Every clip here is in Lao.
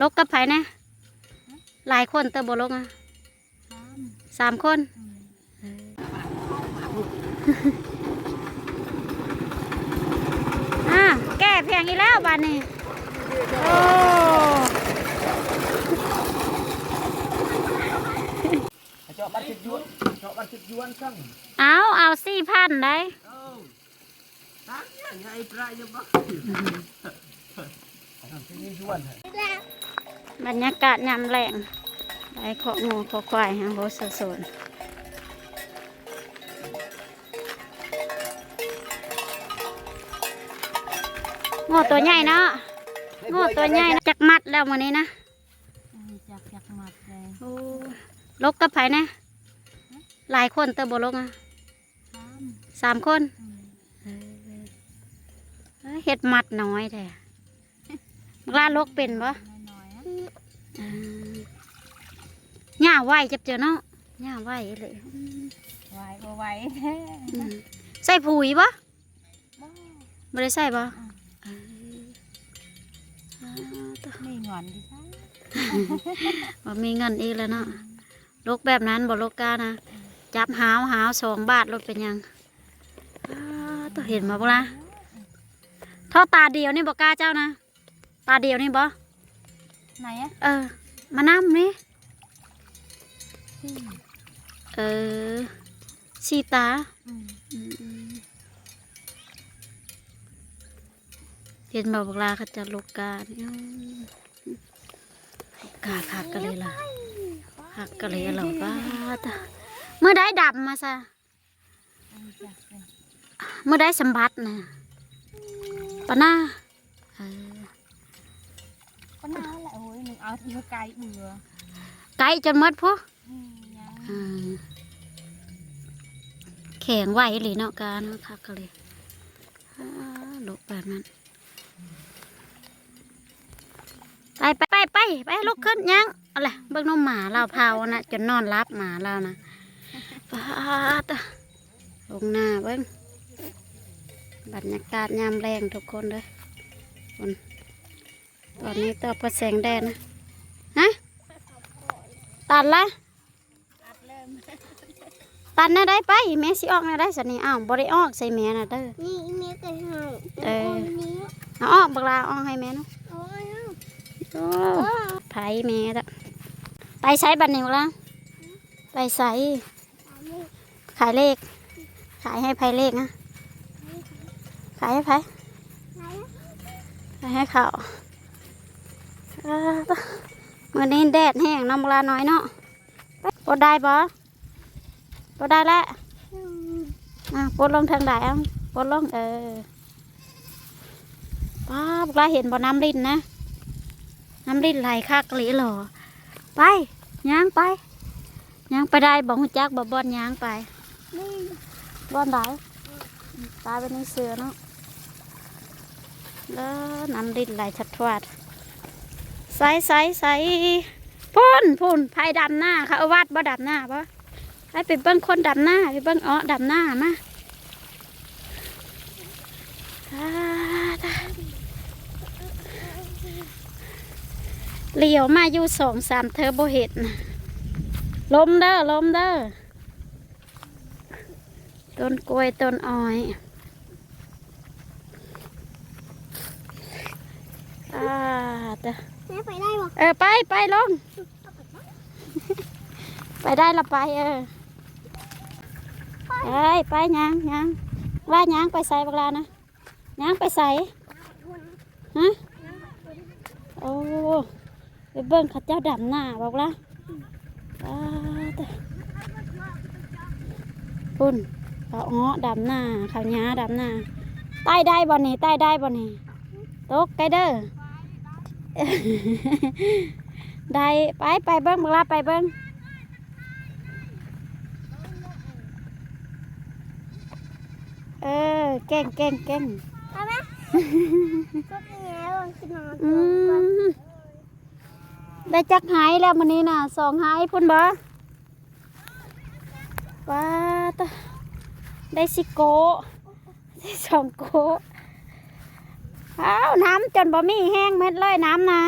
ຫຼົກກັບໃຜແດ່? ຫຼາຍຄົນເຕີບບໍ່ຫຼົກອະ? ສາມ ສາມຄົນ. ອືມ ເອີ ອ່າ ແກ້ພຽງອີກແລ້ວບາດນີ້. ໂອ້ ເຈາະບັດສິບຢວນ ເຈາະບັດສິບຢວນຊັ້ນ. ເອົາ ເອົາສີ່ພັນໄດ໋. ເອີ ບັນຍາກາດຍາມແລງ ໄດ້ຄອກງົວຄອກຄວາຍ ໂອ້ ໂຊນ ງົວຕົວໃຫຍ່ເນາະ ງົວຕົວໃຫຍ່. ຈັກມັດແລ້ວມື້ນີ້ນະ? ອືມ ຈັກ ຈັກມັດແລ້ວ. ໂອ້ ຫຼົກກັບໃຜແດ່? ຫາ? ຫຼາຍຄົນເຕີບບໍ່ຫຼົກອະ? ສາມ ສາມຄົນ. ອືມ ເອີ ເຮັດມັດນ້ອຍແທ້. ບັກຫຼ້າຫຼົກເປັນບໍ່? ນ້ອຍໆ ອະ. ເອີ ຫຍ້າໄວຈັບເຈີເນາະ ຫຍ້າໄວເລີຍ. ອືມ ໄວບໍ່ໄວແທ້. ອືມ ໃສ່ປຸ໋ຍບໍ່? ບໍ່ ບໍ່ໄດ້ໃສ່ບໍ່? ອືມ ເອີ ມີເງິນດີຊະ ບໍ່ມີເງິນອີກແລ້ວເນາະ. ອືມ ຫຼົກແບບນັ້ນບໍ່ ຫຼົກກ້ານະ? ອືມ ຈັບຫາວຫາວສອງບາດໂລດ ເປັນຫຍັງ? ອ້າ ໂຕ ເຫັນບໍ່ບັກຫຼ້າ? ອືມ ເທົ່າຕາດຽວນີ້ບໍ່ກ້າເຈົ້ານະ? ຕາດຽວນີ້ບໍ່? ໄໝອະ? ເອີ ມານຳນີ້. ສີ່ ເອີ ສີ່ຕາ. ອືມ ອືມ ອືມ ເຫັນບໍ່ບັກຫຼ້າ ເຂົາເຈົ້າຫຼົກກ້ານີ້. ອືມ ຫຼົກກ້າຄັກກະເລີຍລະ ຄັກກະເລີຍລະ. ປ້າດ ມື້ໃດດຳມາຊະ? ມື້ໃດສຳບັດນະ? ປານາ. ເອີ ປານາແຫຼະ. ໂອ້ຍ ໜຶ່ງເອົາທີ່ໃກ້ເບື່ອ ໃກ້ຈົນໝົດພຸ້ນ. ອືມ ຍັງ ອືມ ແຂງໄວອີ່ຫຼີເນາະ ກ້ານຄັກກະເລີຍ. ອ້າ ຫຼົກປານນັ້ນ. ໄປ ໄປ ໄປ ໄປ ລຸກຂຶ້ນ ຍ່າງ. ເອົາລະ ເບິ່ງນ້ອງໝາລາວເຜົານະ ຈົນນອນຫຼັບໝາລາວນະ. ປາດ ລົງໜ້າເບິ່ງ ບັນຍາກາດຍາມແລງທຸກຄົນເດີ. ຕອນນີ້ຕອບກັບແສງແດດນະ. ຮະ? ຕັດລະ? ຕັດແນວໃດໄປ? ແມ່ຊິອອກແນວໃດຊັ້ນນີ້? ອ້າວ ບໍ່ໄດ້ອອກໃສ່ແມ່ນະເດີ. ນີ້ອີແມ່ກໍໃຫ້ ເອີ ເອົາອອກບັກຫຼ້າ ເອົາອອກໃຫ້ແມ່ນະ. ໂອ້ຍ ໂອ້ ໄຜແມ່ລະ. ໄປໃສບັດນີ້ບັກຫຼ້າ? ໄປໃສ? ຂາຍເລກ ຂາຍໃຫ້ໃຜເລກນະ? ຂາຍໃຫ້ໃຜ? ຂາຍໃຫ້ເຂົາ. ເອີ ມື້ນີ້ແດດແຮງເນາະ ບັກຫຼ້ານ້ອຍເນາະ. ປົດໄດ້ບໍ່? ປົດໄດ້ແລ້ວ. ອືມ ອ່າ ປົດລົງທາງໃດ? ເອົາ ປົດລົງ ເອີ. ປ້າ ພວກລາເຫັນບໍ່ ນ້ຳລິນນະ ນ້ຳລິນໄຫຼຄັກອີ່ຫຼີຫຼໍ. ໄປ ຍ່າງໄປ ຍ່າງໄປໄດ້ບໍ່? ຮູ້ຈັກບໍ່ບ່ອນຍ່າງໄປ? ນີ້ ບ່ອນໃດ? ຕາຍໄປໃນເສືອເນາະ. ເອີ ນ້ຳລິນໄຫຼທວດໆ. ໃສ ໃສ ໃສ? ພຸ້ນ ພຸ້ນ ໃຜດຳນາ? ເຂົາເອີ້ນວັດບໍ່? ດຳນາບໍ່? ໄປ ໄປເບິ່ງຄົນດຳນາ ໄປເບິ່ງເອາະດຳນາມາ. ອ້າ ຫຼຽວມາຢູ່ສອງສາມເທີບບໍ່ເຫັນ. ລົມເດີ ລົມເດີ. ຕົ້ນກ້ວຍ ຕົ້ນອ້ອຍ. ອ່າ ຕະ ແມ່ໄປໄດ້ບໍ່? ເອີ ໄປ ໄປລົງ ໄປໄດ້ລະໄປ. ເອີ ໄປ ໄປ ຍ່າງ ຍ່າງ ວ່າຍ່າງໄປໃສບັກຫຼ້ານະ? ຍ່າງໄປໃສ? ຮະ? ໂອ້ ໄປເບິ່ງເຂົາເຈົ້າດຳນາບໍ່ລະ? ປາດ ພຸ້ນ ເຂົາເອາະດຳນາ ເຂົາຫຍ້າດຳນາ. ໄຕ່ໄດ້ບໍ່ນີ້? ໄຕ່ໄດ້ບໍ່ນີ້? ຕົກໄກເດີ. ໄດ້ ໄປ ໄປເບິ່ງ ບັກຫຼ້າ ໄປເບິ່ງ. ເອີ ເກັ່ງ ເກັ່ງ ເກັ່ງ. ໄປໄໝ? ອືມ ໄດ້ຈັກໄຮແລ້ວມື້ນີ້ນະ? ສອງໄຮພຸ້ນບໍ່? ປາດ ໄດ້ສີ່ໂກ ໄດ້ສອງໂກ. ອ້າວ ນ້ຳຈົນບໍ່ມີແຮງເໝິດເລີຍ ນ້ຳນະ.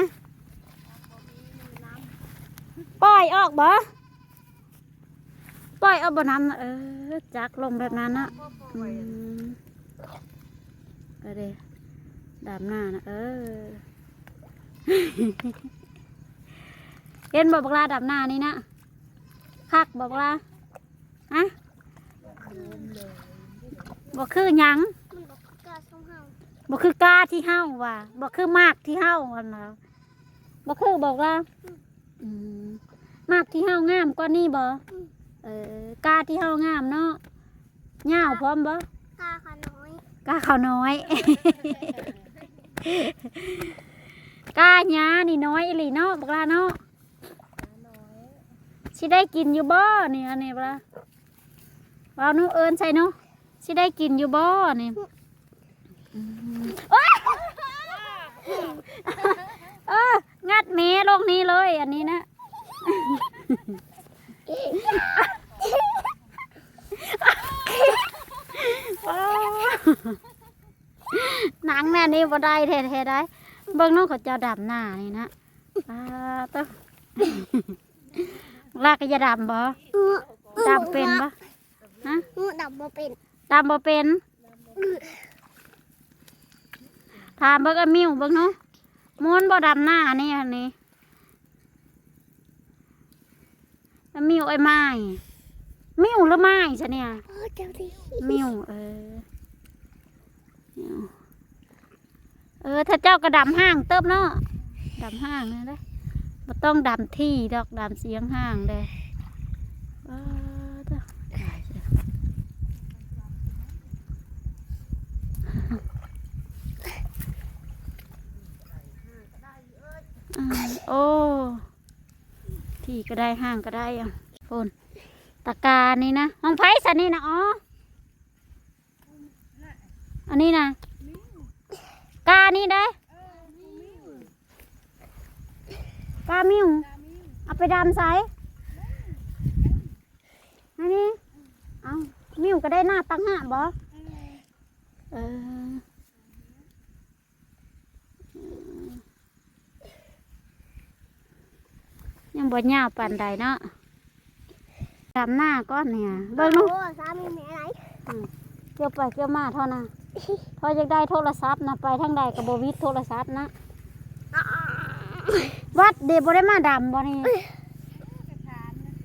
ປ່ອຍອອກບໍ່? ປ່ອຍອອກບໍ່ນ້ຳ? ເອີ ຈັກລົງແບບນັ້ນນະ. ອືມ ເອີເດ້ ດຳໜ້ານະ. ເອີ ເຫັນບໍ່ບັກຫຼ້າ ດຳໜ້ານີ້ນະ ຄັກບໍ່ບັກຫຼ້າ? ຮະ? ບໍ່ຄືຫຍັງ? ມັນບໍ່ຄືກ້າຂອງເຮົາ ບໍ່ຄືກ້າທີ່ເຮົາວ່າ ບໍ່ຄືໝາກທີ່ເຮົາຫັ້ນນະ. ບໍ່ຄືບໍ່ລະ? ອືມ ໝາກທີ່ເຮົາງາມກວ່ານີ້ບໍ່? ອືມ ເອີ ກ້າທີ່ເຮົາງາມເນາະ. ຍາວພ້ອມບໍ່? ກ້າຂາວນ້ອຍ ກ້າຂາວນ້ອຍ. ກ້າຫຍ້ານີ້ນ້ອຍອີ່ຫຼີເນາະ ບັກຫຼ້າເນາະ. ຊິໄດ້ກິນຢູ່ບໍ່ນີ້? ອັນນີ້ບໍ່ລະ? ເວົ້າໜູ ເອີ້ນໃສ່ໜູ ຊິໄດ້ກິນຢູ່ບໍ່ນີ້? ອືມ ໂອ້ຍ ເອີ ງັດແມ່ລົງນີ້ເລີຍ ອັນນີ້ນະ. ນັ່ງແນວນີ້ບໍ່ໄດ້ແທ້ໆໄດ໋. ເບິ່ງເນາະ ເຂົາເຈົ້າດຳໜ້ານີ້ນະ. ປາດໂທ້ ລາກະຢາດຳບໍ່? ອື ດຳເປັນບໍ່? ຮະ? ອື ດຳບໍ່ເປັນ ດຳບໍ່ເປັນ. ອື ຖາມເບິ່ງອາມິວເບິ່ງເນາະ ມ່ວນບໍ່ດຳໜ້ານີ້? ອັນນີ້ ອາມິວ ເອີຍ ມາຍ ມິວ ຫຼື ມາຍຊະນີ້? ເອີ ເຈົ້າຕິ ມິວ ເອີ ມິວ. ເອີ ຖ້າເຈົ້າກໍດຳຫ່າງເຕີບເນາະ ດຳຫ່າງນັ້ນເດ້ ບໍ່ຕ້ອງດຳຖີ່ດອກ ດຳສຽງຫ່າງເດ້. ປາດໂທ້ ອືມ ໂອ້ ຖີ່ກໍໄດ້ ຫ່າງກໍໄດ້. ພຸ້ນ ຕະການີ້ນະ ຂອງໃຜຊະນີ້ນະ? ອໍ ອັນນີ້ນະ ການີ້ເດ້ ກາມິວ ເອົາໄປດຳໃສ? ອັນນີ້ ເອົາ ມິວກໍໄດ້ໜ້າຕັກຫາບໍ່? ເອີ ຍັງບໍ່ຍາວປານໃດເນາະ ດຳໜ້າກ່ອນນີ້ ເບິ່ງດູ. ໂອ້ ສາມີແມ່ໄດ໋ ອືມ ກ່ຽວໄປກ່ຽວມາເທົ່ານັ້ນ. ເພາະຢາກໄດ້ໂທລະສັບນະ ໄປທາງໃດກໍບໍ່ວິດໂທລະສັບນະ. ວັດເດ ບໍ່ໄດ້ມາດຳບໍ່ນີ້?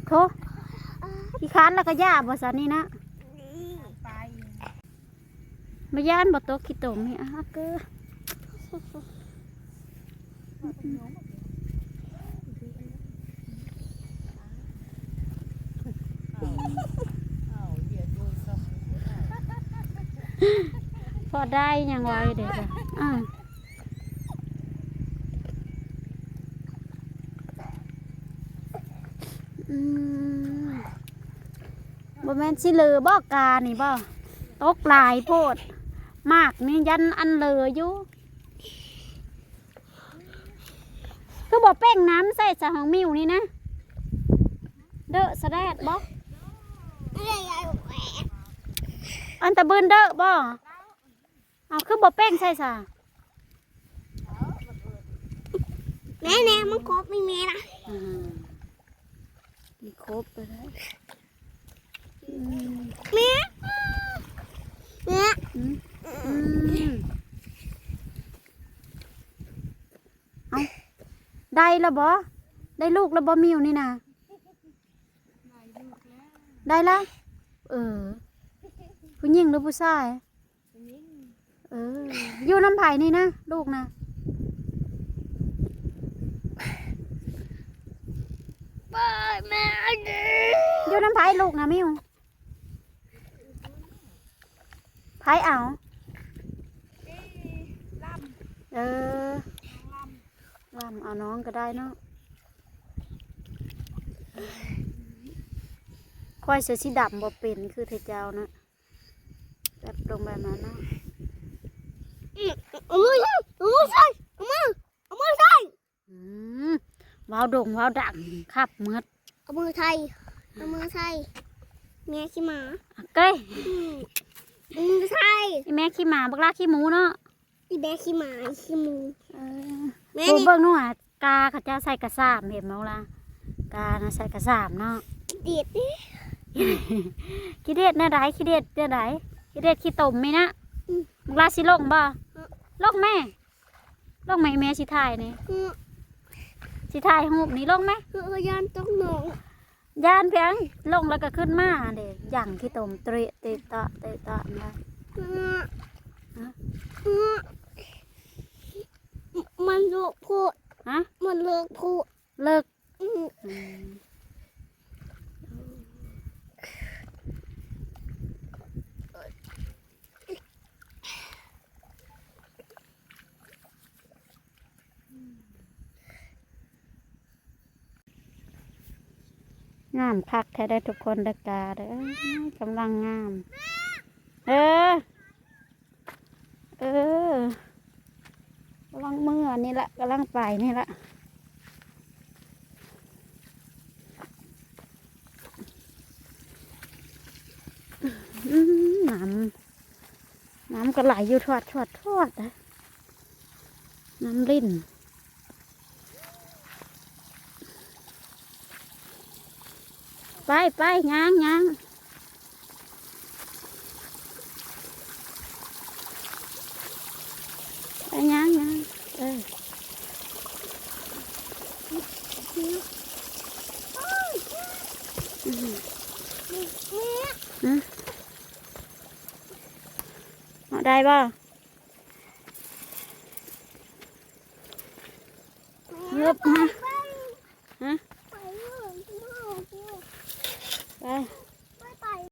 ໂທ້ ຂີ້ຄ້ານແລ້ວກໍຢ່າບໍ່ຊັ້ນນີ້ນະ. ບໍ່ຢ້ານບໍ່ຕົກຂີ້ຕົມນີ້ ອາເກີ. ພໍໄດ້ຫຍັງໄວ້ເດ້ ອາ ອືມ. ບໍ່ແມ່ນຊິເລີບໍ່ການີ້ບໍ່? ຕົກຫຼາຍໂພດ ໝາກນີ້ຢ້ານອັນເລີຢູ່. ຄືບໍ່ເປັ່ງນ້ຳໃສ່ສະ ຂອງມິວນີ້ນະ? ເດີະສະແດດບໍ່? ອັນຕະບືນເດີະບໍ່? ເອົາ ຄືບໍ່ເປັ່ງໃສ່ສະ? ແມ່ ແມ່ ມັນຄົບ ມີແມ່ລະ ອືມ ມີຄົບໄປແລ້ວ ອືມ ແມ່ ແມ່ ອືມ ອືມ ເອົ້າ ໄດ້ລະບໍ່? ໄດ້ລູກລະບໍ່ ມິວນີ້ນະ? ໄດ້ລະ ເອີ ຜູ້ຍິງຫຼືຜູ້ຊາຍ? ເອີ ຢູ່ນຳໃຜນີ້ນະ ລູກນະ? ຢູ່ນຳໃຜລູກນະ ມິວ? ໃຜເອົາ? ເອີ ລຳເອົານ້ອງກໍໄດ້ເນາະ. ຂ້ອຍເສື້ອສີດຳບໍ່ເປັນຄືເທເຈົ້ານະ. ແບບລົງແບບນັ້ນເນາະ ເອົາມືໃສ່ ເອົາມືໃສ່ ເອົາມື ເອົາມືໃສ່ ອືມ ເວົ້າດົງເວົ້າດັງຄັບໝົດ ເອົາມືໃສ່ ເອົາມືໃສ່ ແມ່ຂີ້ໝາ ອາເກີຍ ອືມ ເອົາມືໃສ່ ອີແມ່ຂີ້ໝາ ບັກຫຼ້າຂີ້ໝູເນາະ ອີແມ່ຂີ້ໝາຂີ້ໝູ ເອີ ແມ່ ໂອ້ ນີ້ ເບິ່ງໜູ ກາເຂົາເຈົ້າໃສ່ກະສາມ ເຫັນບໍ່ລະ? ການໃສ່ກະສາມເນາະ ດີດເດ້ ຂີ້ເດັດແນວໃດ? ຂີ້ເດັດແນວໃດ? ຂີ້ເດັດຂີ້ຕົມນີ້ນະ ອືມ ບັກຫຼ້າຊິລົງບໍ່? ອືມ ລົງແມ້ ລົງແມ້ ແມ່ຊິຖ່າຍນີ້ ອືມ ຊິຖ່າຍຮູບນີ້ ລົງແມ້ ເອີ ຢ້ານຕົກນ້ຳ ຢ້ານພຽງ ລົງແລ້ວກໍຂຶ້ນມາເດ້ ຢ່າງຂີ້ຕົມເຕະເຕະເຕະເຕະນະ ອືມ ຮະ ອືມ ມັນເລິກໂພດ ຮະ ມັນເລິກໂພດ ເລິກ ອືມ ອືມ ງາມຄັກແທ້ເດີທຸກຄົນເດີ ກາເດີ ກຳລັງງາມ ເອີ ເອີ ກຳລັງເມືອນີ້ລະ ກຳລັງໄປນີ້ລະ ອືມ ນ້ຳ ນ້ຳກໍໄຫຼຢູ່ທວດໆໆ ນ້ຳລິນ ໄປ ໄປ ຍ່າງ ຍ່າງ ໄປ ຍ່າງ ຍ່າງ ເອີ ອືມ ອືມ ເອົາໄດ້ບໍ່? ເອີບ ມາ